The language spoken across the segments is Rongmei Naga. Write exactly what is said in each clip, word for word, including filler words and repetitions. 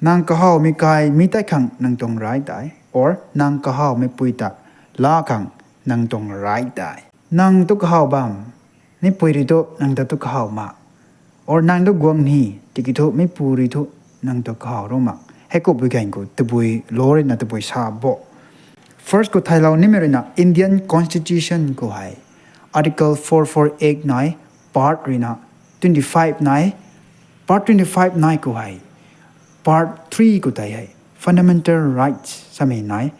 Nang kahawmei kai mi tei khang nang tuang right tei, or nang kahawmeipui ta la khang nang tuang right tei. Nang tu kahaw bam, meipui rui tu nang ta tu kahaw mak, or nang tu guang ni, tiki thu meipui rui thu nang tu kahaw ro mak. Heikumhpui ganv khou tabui law ruina tabui sa bo. First khou thaylou nimei ruina Indian Constitution khou hei Article four four eight nai, part ruina twenty five nai, part twenty five nai khou hei part three khou tei hei fundamental rights samei nai.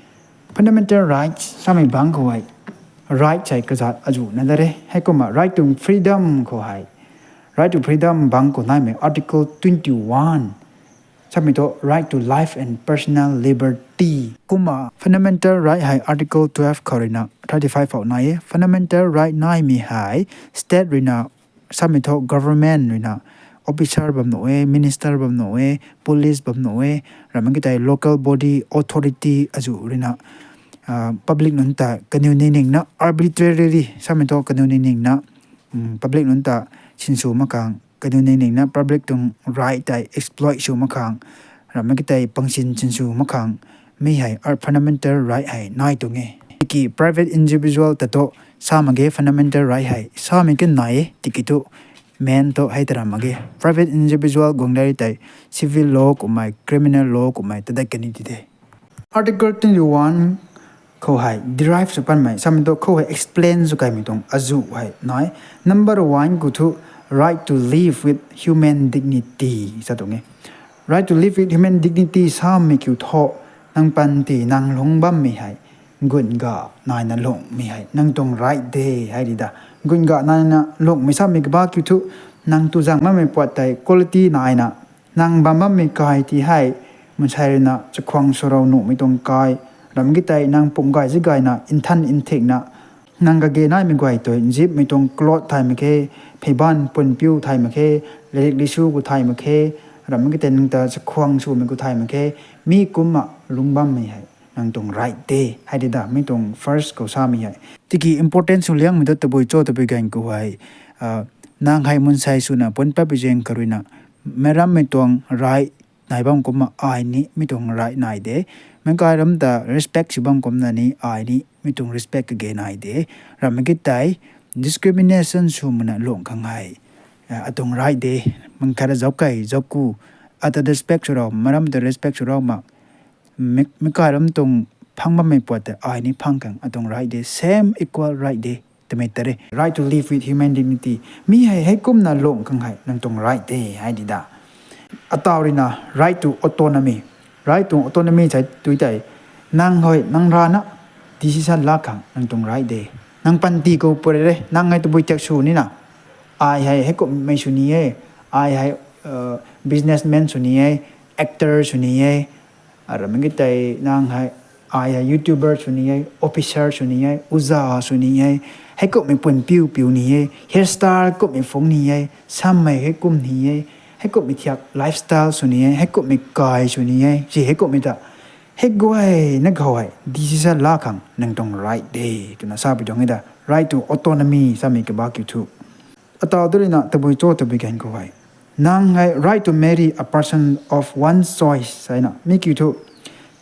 Fundamental rights samei bangc khou hei right hei kazat azuh na da re. Heikumna right to freedom khou hei, right to freedom bangc khou naimei Article twenty one samei thu right to life and personal liberty. Kumna fundamental right hei Article twelve khou ruina thirty five phou nai e. Fundamental right naimei hei state ruina samei thu government ruina officer bam nuh e, minister bam nuh e, police bam nuh e, ramei ki tei local body authority azuh ruina public nunc ta kaniw ningningna arbitrarily samei thu kaniw ningningna public nunc ta sinsw mak khang, kaniw ningningna public tuang right tei exploit sw mak khang, ramei ki tei pangsin sinsw mak khang, mi hei fundamental right hei nai tuang e. Tiki private individual ta thu sa mak ge fundamental right hei, samei kan nai e, tiki thu main thu hei ta ram mak ge. Private individual guang dai tei civil law kummei, criminal law kummei ta dat kani ti de. Article twenty one khou hei derive sw panmei samei thu khou hei explain sw kaimei tuang azuh hei nai. Number one khou thu right to live with human dignity sa tuang e. Right to live with human dignity samei kiu thu nang panty nang lungc bammei hei gunga naina lungcmei hei nang tuang right de hei di da. Gunga naina lungcmei samei kaba kiu thu nang tu zang bammei puat tei quality naina nang bam bammei kai ti hei mansei ruina chakhwang swrou nuhmei tuang kai, ramei ki tei nang pumc gay zi gayna nthan nthikna nang kage naimei guay tei nzipmei tuang cloth thay mak khe, pheyban punpiu thay mak khe, lirik lisu khou thay mak khe, ramei ki tei nang ta chakhwang swmei khou thay mak khe, mi kumna lungc bammei hei nang tuang right de hei di da. Mi tuang first khou samei hei tiki important sw liangmei thu tabui cho tabui ganv khou hei nang hei mansei swna puan patpui zaeng kha ruina meic rammei tuang right nai bam kumna ai ni mi tuang right nai de. Meic kai ram ta respect sw bam kumna ni ai ni mi tuang respect kage nai de. Ramei ki tei discrimination swmana lung khang hei atuang right de. Meic khat zauc kei zauc ku, ata respect swrou, meic ram ta respect swrou mak, meic kai ram tuang phang bammei puat tei ai ni phang khang atuang right de, same equal right de twmei ta re. Right to live with human dignity, mi hei heikumna lung khang hei nang tuang right de hei di da. Ataw ruina right to autonomy. Right to autonomy thei tui tei nang hei nang rana decision la khang nang tuang right de. Nang panty khou puri re, nang hei tabui tak sw nina, ai hei heikumhmei sw ni e, ai hei businessman sw ni e, actor sw ni e, ramei ki tei nang hei ai hei YouTuber sw ni e, officer sw ni e, uza sw ni e, heikumhmei punpiu piu ni e, hairstyle kumhmei phung ni e, sammei heikum ni e, heikumhmei thiak lifestyle sw ni e, heikumhmei kai sw ni e, si heikumhmei ta hei guay na khou hei decision la khang nang tuang right de twna sapui tuang e da. Right to autonomy samei kaba kiu thu ataw tu ruina tabui cho tabui ganv khou hei nang hei right to marry a person of one's choice hei na mi kiu thu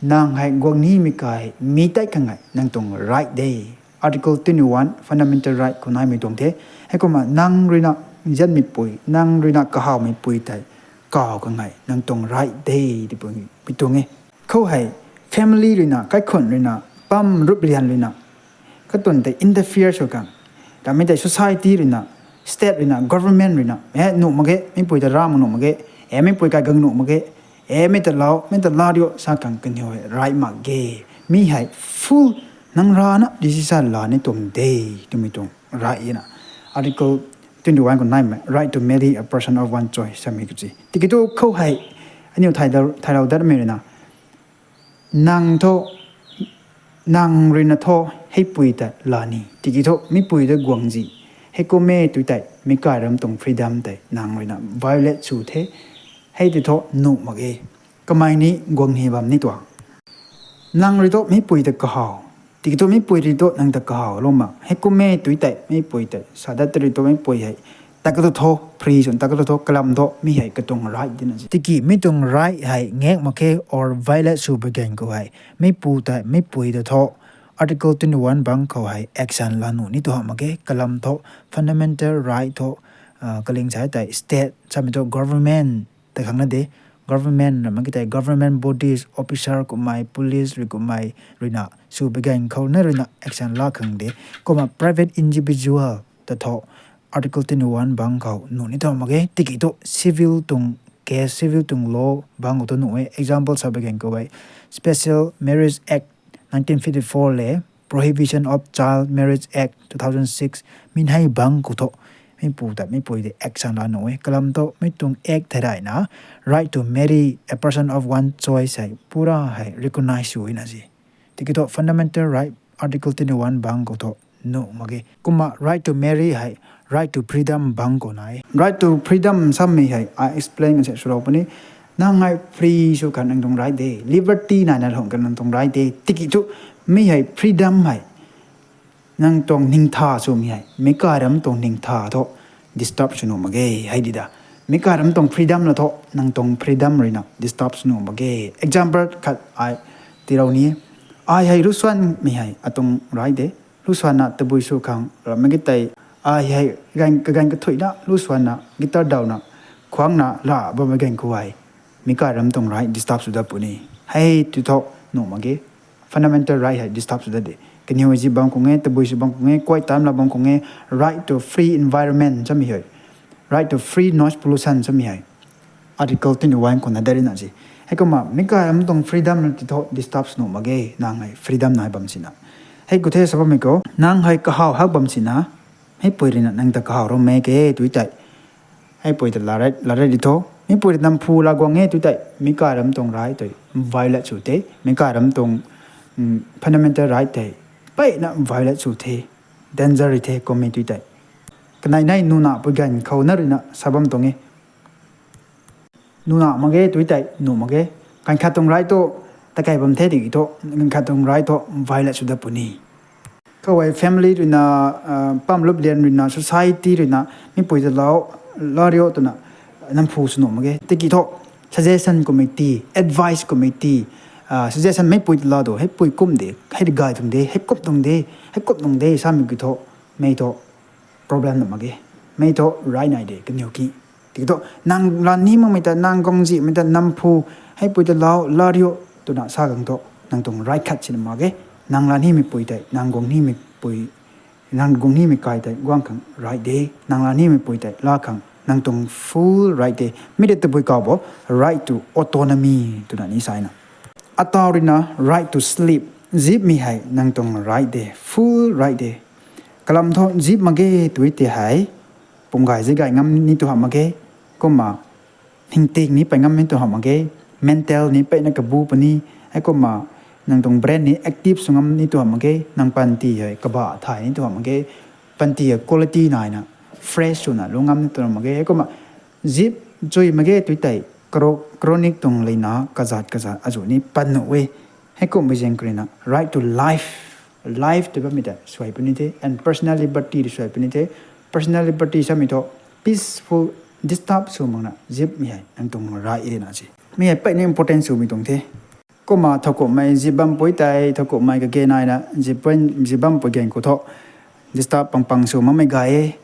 nang hei guang nimei kai mi tei khang hei nang tuang right de. Article twenty one fundamental right khou naimei tuang the. Heikumna nang ruina nzianmeipui, nang ruina kahawmeipui tei kaw khang hei nang tuang right de twpui tuang e. Khou hei family ruina, kaikhunc ruina, pam rup rian ruina katuang tei interfere sw khang, ramei tei society ruina, state ruina, government ruina e nuh mak ge, meipui ta ra mak nuh mak ge, e meipui kai gang nuh mak ge, e mei ta lau, mei ta la rio sa khang kaniw hei right mak ge. Mi hei full nang rana decision la ni tuang de twmei tuang right e na. Article twenty one khou naimei right to marry a person of one choice samei khou si. Tiki thu khou hei aniu thaylou datmei ruina nang thu, nang ruina thu heipui ta la ni, tiki thu meipui ta guang zi, heikum e tui tei meic kai ram tuang freedom tei nang ruina violate sw the. Hei tei thu nuh mak ge. Kamei ni guang ni bam ni tuang. Nang rui thu meipui ta kahaw, tiki thu meipui rui thu nang ta kahawlou mak. Heikum e tui tei meipui tei sa dat rui thu meipui hei ta katu tho, free swn ta katu tho, kalam thu mi hei katuang right dina se. Tiki mi tuang right hei ngak mak khe or violate sw pui gan khou hei, mi pu ta mi pui ta tho, Article twenty one bang khou hei action la nuh ni tu hamh mak ge, kalam thu fundamental right thu, kaling sa tei state samei thu government ta khang na de, government ra mak ki tei government bodies, officer kummei, police rui kummei ruina sw pui gan khou na ruina action la khang de. Kumna private individual ta tho Article twenty one bang khou nuh ni tu hamh mak ge. Tiki thu civil tuang case, civil tuang law bang khou thu nuh e. Example sa pui gan khou hei Special Marriage Act nineteen fifty four le Prohibition of Child Marriage Act two thousand six, mi hei bang khou thu mi pu ta mi pui de action la nuh e. Kalam thu mi tuang act thei rayna right to marry a person of one choice hei pura hei recognize sw na se. Tiki thu fundamental right Article twenty one bang khou thu nuh mak ge. Kumna right to marry hei right to freedom bang khou nai. Right to freedom samei hei ai explain kan se swlou puni. Nang hei free sw khang nang tuang right de, liberty naina lhung khang nang tuang right de. Tiki thu mi hei freedom hei nang tuang ningtha swmei hei mi kairam tuang ningtha thu disturb sw nuh mak ge hei di da. Mi kairam tuang freedom la thu nang tuang freedom ruina disturb sw nuh mak ge. Example khat ai tiilou ni, ai hei lusuanmei hei atuang right de. Lusuanna tabui sw khang ra mak ki tei ai hei kaganv kathuina lusuanna guitar dawna khuangna la bammei gan khou hei mi kairam tuang right disturb sw dat puni. Hei tu thu nuh mak ge. Fundamental right hei disturb sw dat de. Kaniw zi bam khang e, tabui sw bam khang e, quiet time la bam khang e, right to free environment samei hei, right to free noise pollution samei hei Article twenty one khou na dat rina se. Heikumna mi kairam tuang freedom ti thu disturb sw nuh mak ge, nang hei freedom nai bam sina. Hei khou the sa bammei khou nang hei kahaw hak bam sina, hei pui ruina nang ta kahaw ro mak ge tu tei, hei pui ta la re di thu, mi pui rui namphu la guang e tu tei mi kairam tuang right tei violate sw the, mi kairam tuang fundamental right tei peyna violate sw the, danger ri the kummei tu tei. Kanei nei nuna pui gan khou na ruina sa bam tuang e. Nuna mak ge tu tei nuh mak ge. Ganv khat tuang right thu takei bam the tiki thu ganv khat tuang right thu violate sw dat puni. Khou hei family ruina, pamlup lian ruina, society ruina mi pui ta lau, la rio twna namphu sw nuh mak ge. Tiki thu suggestion committee, advice committee, suggestion mei pui ta la tu, hei pui kum de, hei gay tuang de, hei kum tuang de, hei kum tuang de samei ki thu, mei thu problem na mak ge. Mei thu right nai de kaniw ki. Tiki thu nang la ni makmei ta, nang guang zihmei ta namphu, hei pui ta lau, la rio twna sa khang thu nang tuang right khat sina mak ge. Nang la nimei pui tei nang guang nimei pui, nang guang nimei kai tei guang khang right de. Nang la nimei pui tei la khang nang tuang full right de. Mi de tabui kaw bo, right to autonomy twna ni sa na. Ataw ruina right to sleep, zipmei hei nang tuang right de, full right de. Kalam thu zip mak ge tu tei hei pum gay zi gay ngam ni tu hamh mak ge. Kumna ningting ni pey ngam ni tu hamh mak ge. Mental ni peyna kabu puni. Heikumna nang tuang brain ni active sw ngam ni tu hamh mak ge. Nang panty hei kaba thay ni tu hamh mak ge. Panty hei quality naina fresh swna lungc ngam ni tu hamh mak ge. Heikumna zip chui mak ge tu tei chro-, chronic tuang leina kazat kazat azuh ni pan nuh e. Heikumhmei zaeng khou ruina right to life, life tei bammei ta suai puni the, and personal liberty tei suai puni the. Personal liberty samei thu peaceful, disturb sw makna zipmei hei nang tuang right rina se. Mi hei peyna important swmei tuang the. Kumna thowkumhmei zip bampui tei, thowkumhmei kage naina zip bampui gan khou thu disturb pang pang sw makmei gay e,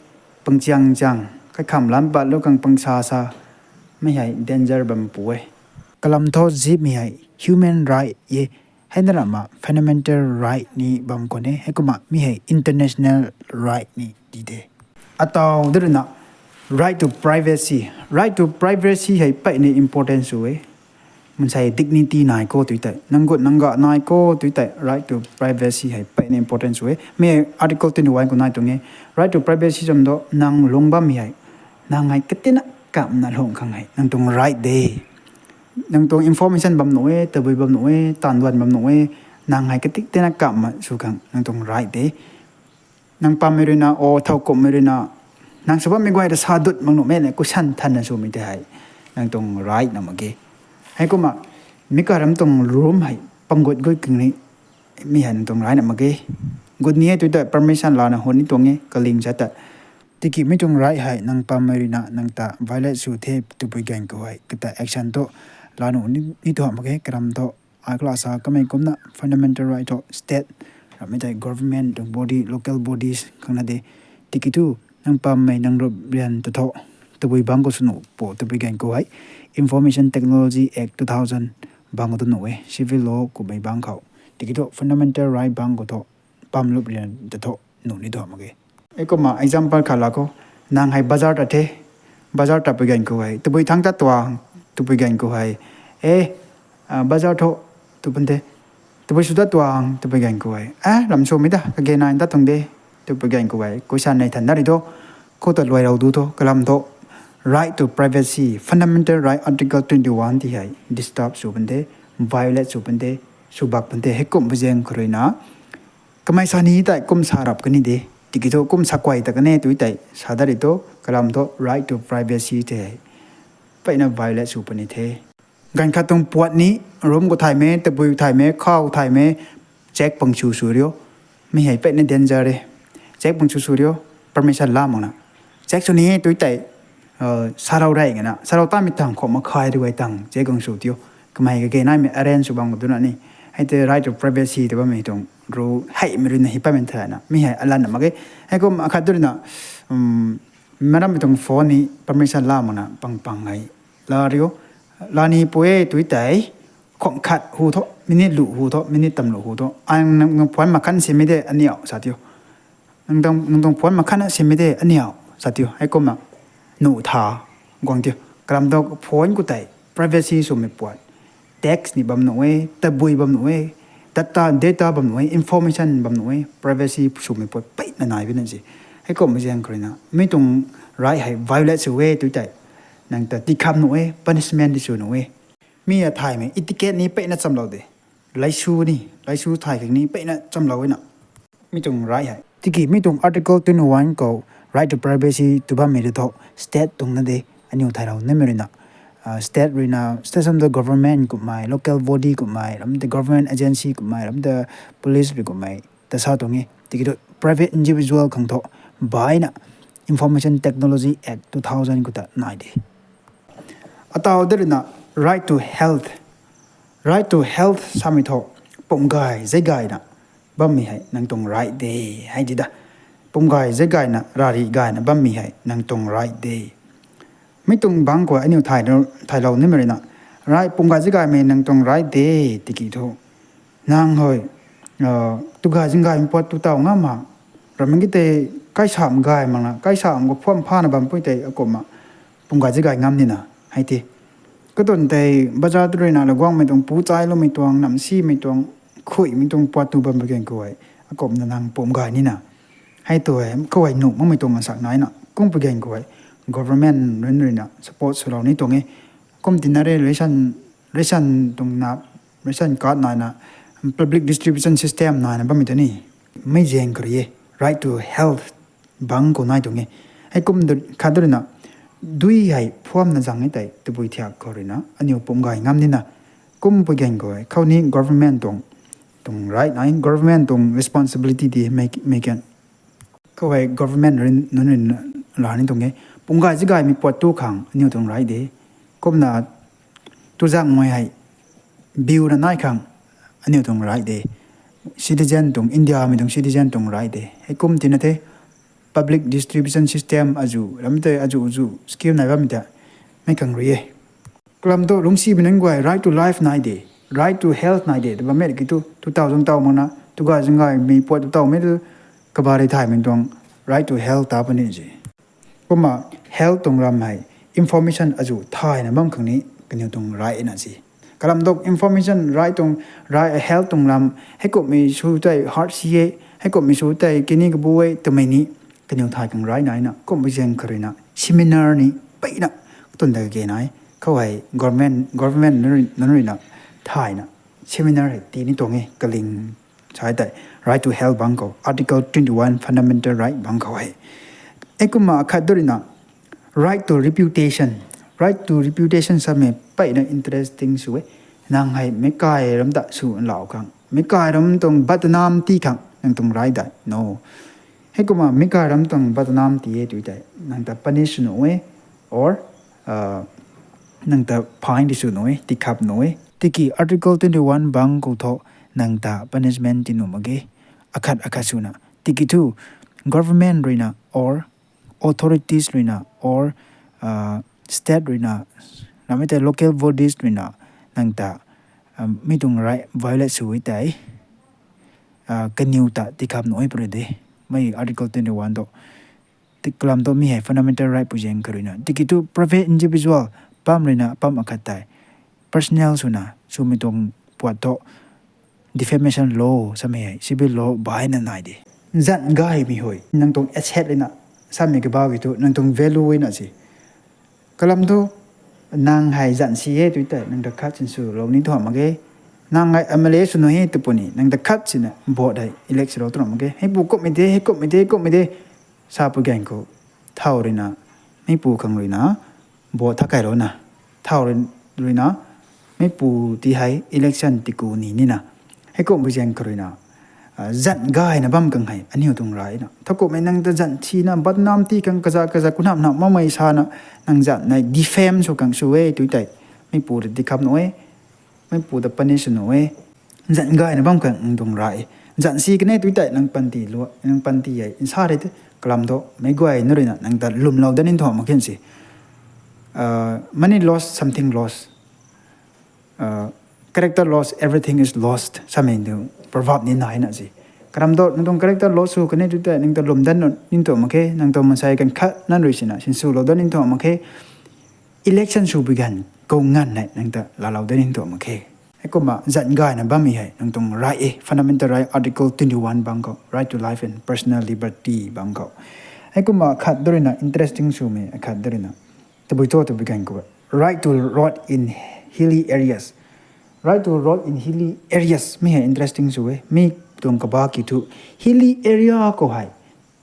pang chiang chiang, kaikham lam pat lu khang pang sa sa, mi hei danger bam pu e. Kalam thu zipmei hei human right e, hei na rama fundamental right ni bam khwan e, heikumna mi hei international right ni ti de. Ataw de ruina right to privacy, right to privacy hei peyna important sw e. Mansei dignity nai khou tu tei, nang gut nang ga nai khou tu tei right to privacy hei peyna important sw e. Mi hei Article twenty one khou nai tuang e. Right to privacy zam thu nang lung bammei hei, nang hei katina kamna lung khang hei nang tuang right de. Nang tuang information bam nuh e, tabui bam nuh e, taanv duan bam nuh e, nang hei katik tina kamna sw khang nang tuang right de. Nang pammei ruina, o thowkumhmei ruina, nang sw bammei guay ta sa dut mak nuhmei na kusan thanna swmei tei hei nang tuang right na mak ge. Heikumna mi karam tuang room hei pang gut gut khang ni mi hei nang tuang right na mak ge. Gut ni e tu tei permission lana hun ni tuang e, kaling sa ta. Tiki mi tuang right hei nang pammei ruina nang ta violate sw the twpui ganv khou hei kata action thu lanu ni, ni tu hamh mak ge. Kalam thu ai kala sa kamei kumna fundamental right thu state, ramei tei government tuang body, local bodies khang na de. Tiki thu nang pammei nang rup rian ta thu tabui bang khou sw nuh po twpui ganv khou hei Information Technology Act two thousand bang khou tu nuh e, civil law kummei bang khou. Tiki thu fundamental right bang khou thu pam lup rian ta thu nuh ni tu hamh mak ge. Heikumna example khat la khou, nang hei bazar ta the, bazar tapui ganv khou hei tabui thangc ta tuang twpui ganv khou hei, e, bazar thu tw pan the, tabui sw ta tuang twpui ganv khou hei, e, lam swmei ta kage nai ta tuang de twpui ganv khou hei question nei than na ri tho. Khou ta luai rou du tho, kalam thu right to privacy, fundamental right, article twenty one ti hei disturb sw pan the, violate sw pan the, sw bak pan the. Heikumhpui zaeng khou ruina kamei sa ni tei kum sa rap kan de, tiki thu kum sa kuay ta kan e twmei tei sa dat ri tho. Kalam thu right to privacy tei hei peyna violate sw puni the. Ganv khat tuang puat ni, room khou thaymei, tabui thaymei, khou thaymei, check pang sw sw rio. Mi hei peyna danger e. Check pang sw sw rio, permission la makna check sw ni twmei tei, sarou rey ngana, sarou tamei tang khou makhai rui tang check guang sw tiu. Kamei kage naimei arrange sw bam khou duna ni, hei tei right to privacy tw bammei tuang rule heimei ruina hi patmei thana mi hei alan na mak ge. Heikum akhat tu ruina, maram mei tuang phone ni permission la makna pang pang hei la rio. La ni pui e twmei tei, khwang khat hu tho, minute lu hu tho, minute tam lu hu tho, ang nang tuang phone makhan simei de aniu sa tiu. Nang tuang phone makhan simei de aniu sa tiu. Heikumna nuh tha guang tiu. Kalam thu phone khou tei privacy swmei puat, text ni bam nuh e, tabui bam nuh e, data, data bam nuh e, information bam nuh e, privacy swmei puat peyna nai bina se. Heikumhpui zaeng khou ruina mi tuang right hei violate sw e twmei tei, nang ta tikham nuh e, punishment di sw nuh e. Mi a thaymei etiquette ni peyna chamlou de. Laisu ni, laisu thay khang ni peyna chamlou na. Mi tuang right hei, tiki mi tuang article twenty one khou right to privacy tw bammei ri tho, state tuang na de, aniu thaylou nimei ruina, state ruina, state sam ta government kummei, local body kummei, ram ta government agency kummei, ram ta police rui kummei ta sa tuang e. Tiki thu private individual khang thu baina Information Technology Act two thousand khou ta nai de. Ataw de ruina right to health, right to health samei thu pumgay zeigayna bammei hei nang tuang right de, hei di da. Pumgay zeigayna rari gayna bammei hei nang tuang right de. Mi tuang bang khou aniu thaylou nimei ruina, right, pumgay zeigaymei nang tuang right de, tiki thu nang hei tugay zinggaymei puat tu taw ngam ma, ramei ki tei kaisam gay makna, kaisam khou phuam phana bampui tei akumna pumgay zeigay ngam nina, hei tei. Katun tei bazar tu ruina la guangmei tuang, pu chailoumei tuang, namsimei tuang, khuihmei tuang puat tu bampui ganv khou hei akumna nang pumgay nina. Hei tu hei khou hei nuh makmei tuang asak naina kumpui ganv khou hei government run ruina support swlou ni tuang e. Kum tina re, ration, ration tuang na, ration card naina, public distribution system naina bammei tu ni, mei zaeng khou rui e, right to health bang khou nai tuang e. Heikum khat ruina, dui hei phuamna zang e tei tabui thiak khou ruina aniu pumgay ngam nina, kumpui ganv khou hei khou ni government tuang, tuang right nai, government tuang responsibility di mei kan. Khou hei government rui nunc rui la ni tuang e. Pumgay zeigaymei puat tu khang aniu tuang right de. Kumna tuzangmei hei biuna nai khang aniu tuang right de. Citizen tuang, Indiamei tuang citizen tuang right de. Heikum tina the, public distribution system azu, ram tei azu azu scheme nai bammei ta mei khang rui e. Kalam thu lungcsimei nunc guay right to life nai de, right to health nai de, ta bammei ki tu, tu taw zang taw makna, tugay zinggaymei puat tu tawmei tu, kabari thaymei tuang right to health ta puni se. Kumna health tuang ram hei information azu thayna bam khang ni kaniw tuang right na se. Kalam thu information right tuang, right, health tuang ram, heikumhmei sw tei heart si e, heikumhmei sw tei kidney kabu e twmei ni kaniw thay khang right naina, kumpui zaeng khou ruina seminar ni peyna katun da kage nai. Khou hei government, government nunc ruina thayna seminar hei tii ni tuang e, kaling sai tei right to health bang khou, article twenty one fundamental right bang khou hei. Heikumna khat tu ruina right to reputation, right to reputation samei peyna interesting sw e. Nang hei meic kai ram ta sw nlau khang, meic kai ram tuang badnaam tii khang nang tuang right de, no. Heikumna mi kai ram tuang badnaam ti e tu tei nang ta punish sw nuh e, or nang ta fine ti sw nuh e, tikhap nuh e. Tiki Article twenty one bang khou thu nang ta punishment ti nuh mak ge, akhat akhat swna. Tiki thu government ruina or authorities ruina or state ruina, ramei tei local bodies ruina nang ta mi tuang right violate sw e tei kaniw ta tikhap nuh e pary de. Mi Article twenty one tu kalam tu mi hei fundamental right pui zaeng kha ruina. Tiki thu private individual pam ruina pam akhat tei personal swna swmei tuang puat thu defamation law samei hei civil law baihna nai de. Zanh gaymei hui nang tuang asset ruina samei kabah ki thu nang tuang value ruina si. Kalam thu nang hei zanh si e tu tei nang ta khat sinswlou ni thu mak ge. Nang hei M L A sw nuh e tu puni nang ta khat sina vote hei elect swlou tu mak ge. Heipu kumhmei de, hei kumhmei de, kumhmei de sa pui gan khou thow ruina, mipu khang ruina vote tha kailouna, thow ruina mipu ti hei election tiku ni nina, heikumhpui zaeng kha ruina zanh gayna bam khang hei aniu tuang right na. Thow kumhmei nang ta zanh sina badnaam ti khang kaza kaza kunamh na makmei sana nang zanh nei defame sw khang sw e tu tei mipu ta tikhap nuh e, mipu ta punish nuh e. Zanh gayna bam khang nang tuang right e. Zanh si kan e tu tei nang panty lua, nang panty hei nsa rui te kalam thu meic guayna ruina nang ta lwmlou dat ni thu mak khe si. Money lost, something lost. Character lost, everything is lost samei tu proverb ni naina si. Kalam thu nang tuang character lost sw kan e tu tei nang ta lwm dat ni thu mak khe, nang tuang mansei kan khat nang rui sina sinswlou dat ni thu mak khe. Election sw pui gan khou nganv hei nang ta laalou dat ni thu mak khe. Heikumna zanh gayna bammei hei nang tuang right e, fundamental right, Article twenty one bang khou, right to life and personal liberty bang khou. Heikumna khat da ruina interesting swmei khat da ruina, tabui cho tabui gan khou right to road in hilly areas. Right to road in hilly areas mi hei interesting sw e. Mi tuang kabah ki thu hilly area khou hei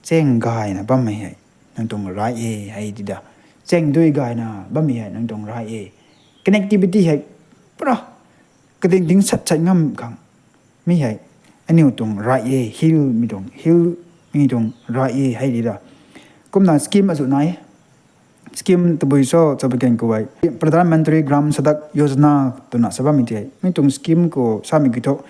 chaeng gayna bammei hei nang tuang right e hei ti da. Chaeng dui gayna bammei hei nang tuang right e. Connectivity hei pura kading ding sat sat ngam khang mi hei aniu tuang right e, hill mi tuang, hill mi tuang right e hei ti da. Kumna scheme azu nai. Scheme tabui cho tabui gan khou hei Pradhan Mantri Gram Sadak Yojana twna sa bammei ti hei. Mi tuang scheme khou samei ki thu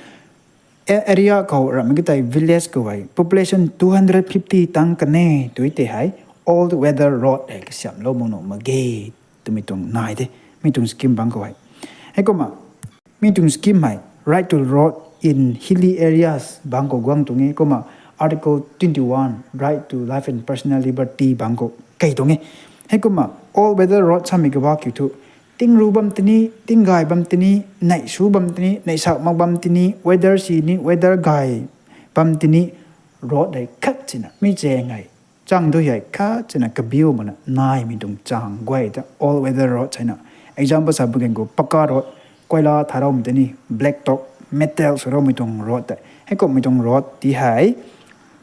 area khou ramei ki tei village khou hei population two hundred fifty tang kan e tu tei hei all weather road hei kasiamhlou mak nuh mak ge twmei tuang nai de. Mi tuang scheme bang khou hei. Heikumna mi tuang scheme hei right to road in hilly areas bang khou guang tuang e. Kumna Article twenty one, right to life and personal liberty bang khou kei tuang e. Heikumna all weather road samei kabah kiu thu tingru bam tini, tinggay bam tini, neih su bam tini, neih sak mak bam tini, weather si ni, weather gay bam tini, road hei khat sina mi chaeng hei chang dui hei khat sina kabiu mana naimei tuang chang guay ta all weather road china. Example sa bugeng khou pakka road, koila tharoumei tini, black top, metal swroumei tuang road tei. Heikumhmei tuang road ti hei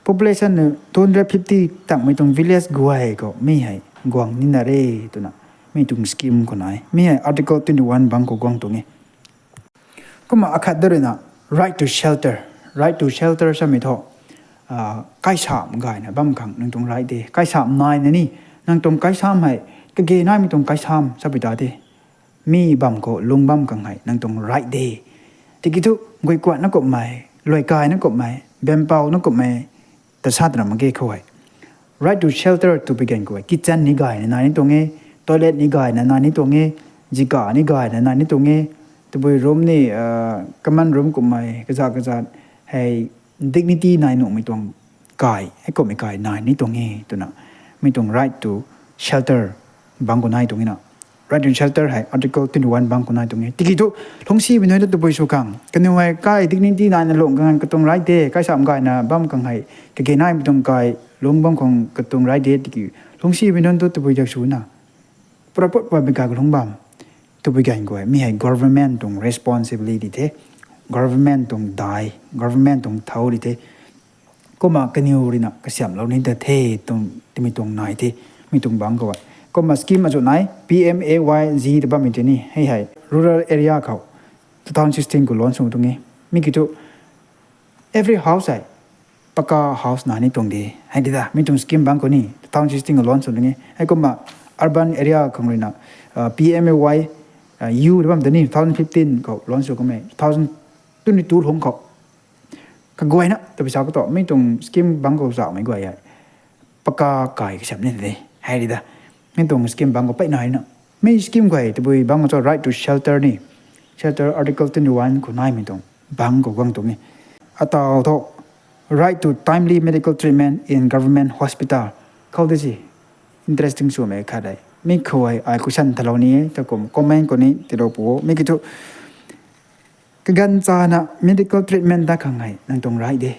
population two hundred fifty tangmei tuang village guay khou mi hei guang nina re twna mi tuang scheme khou nai. Mi hei Article twenty one bang khou guang tuang e. Kumna akhat da ruina right to shelter. Right to shelter samei thu kaisam gayna bam khang nang tuang right de. Kaisam naina ni, nang tuang kaisam hei kage naimei tuang kaisam sapui ta de. Mi bam khou lung bam khang hei nang tuang right de. Tiki thu guikuatna kummei, luaikaina kummei, bempau na kummei ta sa twna mak ge khou hei. Right to shelter twpui gan khou hei kitchen ni gayna nai ni tuang e, toilet ni gayna nai ni tuang e, zika ni gayna nai ni tuang e, tabui room ni, common room kummei kazat kazat hei dignity nai nuhmei tuang kai, heikumhmei kai nai ni tuang e twna mi tuang right to shelter bang khou nai tuang e na. Right to shelter hei Article twenty one bang khou nai tuang e. Tiki thu lungcsimei nunc ta tabui sw khang, kaniw hei kai dignity naina lung khang katuang right de, kaisam gayna bam khang hei kage naimei tuang kai lung bam khang katuang right de. Tiki lungcsimei nunc tu tabui dak swna pura put pa bi kai kalung bam, tabui gan khou hei mi hei government tuang responsibility the, government tuang dai, government tuang thau di the. Kumna kaniw ruina kasiamhlou ni ta the twmei tuang nai the, mi tuang bang khou hei. Kumna scheme azu nai, P M A Y G ta bammei tini hei hei rural area khou two thousand sixteen khou launch sw tuang e. Mi ki thu every house hei Paka house na ni tuang de. Hei di da, mi tuang scheme bang khou ni, two thousand sixteen khou launch sw ding e. Heikumna urban area khang ruina, uh, P M A Y, uh, U bam de ni, two thousand fifteen khou launch sw kummei, two thousand twenty-two lung khou. Kaguayna, tabui sa khou tu, mi tuang scheme bang khou zauhmei guay hei. Paka kai kasiam ni de. Hei di da, mi tuang scheme bang khou peyna hei na. Mi scheme guay, tabui bang khou cho right to shelter ni. Shelter Article twenty-one khou naimei tuang. Bang khou guang tuang ni. Atau thu, right to timely medical treatment in government hospital. Khou di si. Interesting swmei khat hei. Mi khou hei, ai question thalou ni, ta kum comment khou ni, tiro pu. Mi ki thu, kaganv chana medical treatment ta khang hei, nang tuang right de.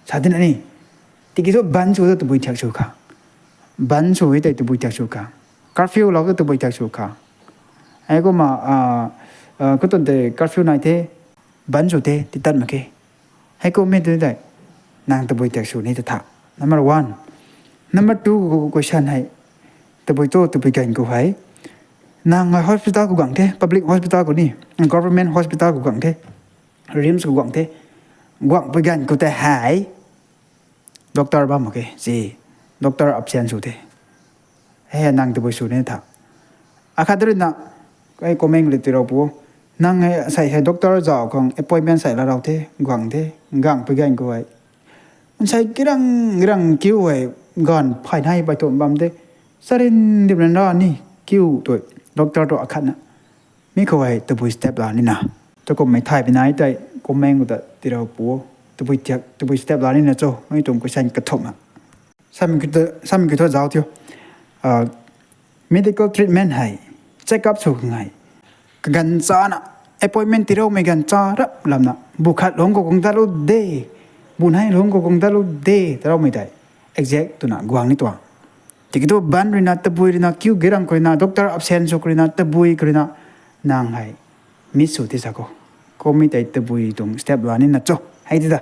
Sa din a ni. Tiki thu ban sw ta tabui thiak sw kha. Ban sw e tei tabui thiak sw kha. Curfew lou ta tabui thiak sw kha. Heikumna, ah, ah, khou tuang tei curfew nai the, ban sw the, ti tat mak khe. Heikumhmei tu tei, nang tabui thiak sw ni ta tha. Number one. Number two khou question hei, tabui tu, tabui ganv khou hei. Nang hei hospital khou guang the, public hospital khou ni, government hospital khou guang the, RIMS khou guang the, guang pui ganv khou tei hei, doctor bam mak khe, si, doctor absent sw the. He, nang tabui sw ni tha. Akhat ruina, ai comment le tirou pu. Nang hei, sei hei doctor zauc khang appointment sei la rau the, guang the, guang pui ganv khou hei. Mansei kirang, kirang queue hei, ganv phay nai pai tuang bam de. Sarin dim ran ra ni, queue tu, doctor tu akhatna. Mi khou hei tabui step la nina. Tu kummei thay pui nai tei comment khou ta tirou pu. Tabui thiak, tabui step la nina cho, mi tuang question kathumh na. Samei ki thu, samei ki thu zauc thiu. Ah, medical treatment hei, check up sw khang hei. Kaganv chana, appointment tiroumei ganv cha rap lamna. Bu khat lung khou guang talou de. Bu nei lung khou guang talou de. Taroumei tei. Exact twna guang ni tuang. Tiki thu ban ruina, tabui ruina, queue girang khou ruina, doctor absent sw khou ruina, tabui khou ruina, nang hei miss sw ti sa khou. Kummei tei tabui tuang step la nina cho. Hei di da.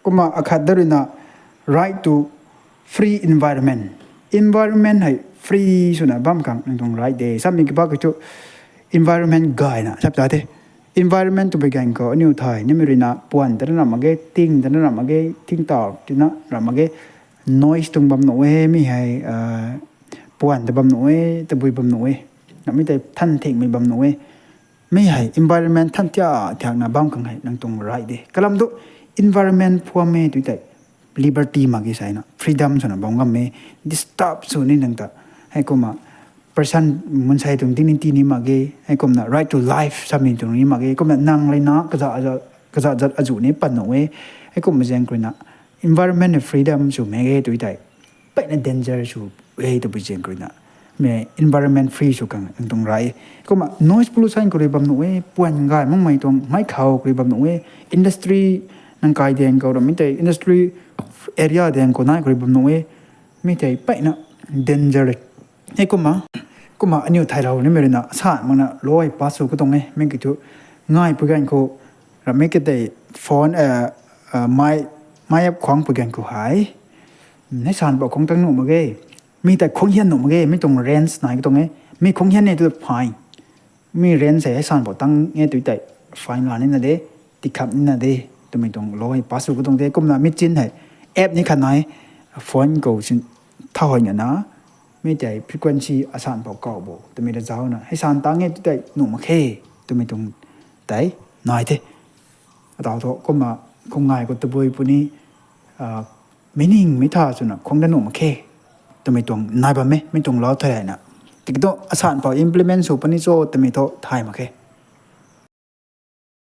Kumna akhat da ruina, right to free environment. Environment hei free swna bam khang nang tuang right de. Samei ki ba ki thu environment gayna, sap ta the. Environment tabui ganv khou aniu thay nimei ruina, puan ta na ram mak ge, ting ta na ram mak ge, tingtau tina ram mak ge, noise tuang bam nuh e, mi hei, ah, puan ta bam nuh e, tabui bam nuh e, na mi tei than thingmei bam nuh e. Mi hei environment than thiak thiakna bam khang hei nang tuang right de. Kalam tu environment phuam e tu tei liberty mak ge saina, freedom swna bam ngam e, disturb sw ni nang ta. Heikumna person mansei tuang dignity ni mak ge, heikumna right to life samei tuang ni mak ge, kumna nang leina kaza, kaza zat azuh ni pan nuh e, heikumna zaeng khou ruina environment freedom sw mak ge tu tei. Peyna danger sw e tabui zaeng khou ruina. Mi environment free sw khang nang tuang right. Kumna noise pollution khou rui bam nuh e, puan gay makmei tuang mei khou khou rui bam nuh e, industry nang kai daeng khou ram mi tei, industry area daeng khou nai khou rui bam nuh e, mi tei peyna danger e. Heikumna, kumna aniu thaylou nimei ruina, sa makna lou hei pass sw khou tuang e, mi ki thu, ngai pui ganv khou, ram mi ki tei phone, eh, eh, mei, mei app khwang pui ganv khou hei. Hei san pou khwang tang nuh mak ge. Mi tei khwang hian nuh mak ge, mi tuang range nai khou tuang e. Mi khwang hian e tu fine. Mi range hei hei san pou tang e tu tei fine la nina de, tikhap nina de, twmei tuang lou hei pass sw khou tuang de, kumna mi chin hei. App ni khat nai, phone khou sin thau hei ngana, mi tei frequency asan pou kau bo, twmei ta zauna. Hei san tang e tu tei nuh mak khe, twmei tuang tei, nai the. Atau thu, kumna, khwang ngai khou tabui puni, ah, meaning mi tha swna khwang da nuh mak khe, twmei tuang nai bam e, mi tuang lou thay hei na. Tiki thu, asan pou implement sw puni cho, twmei thu thay mak khe.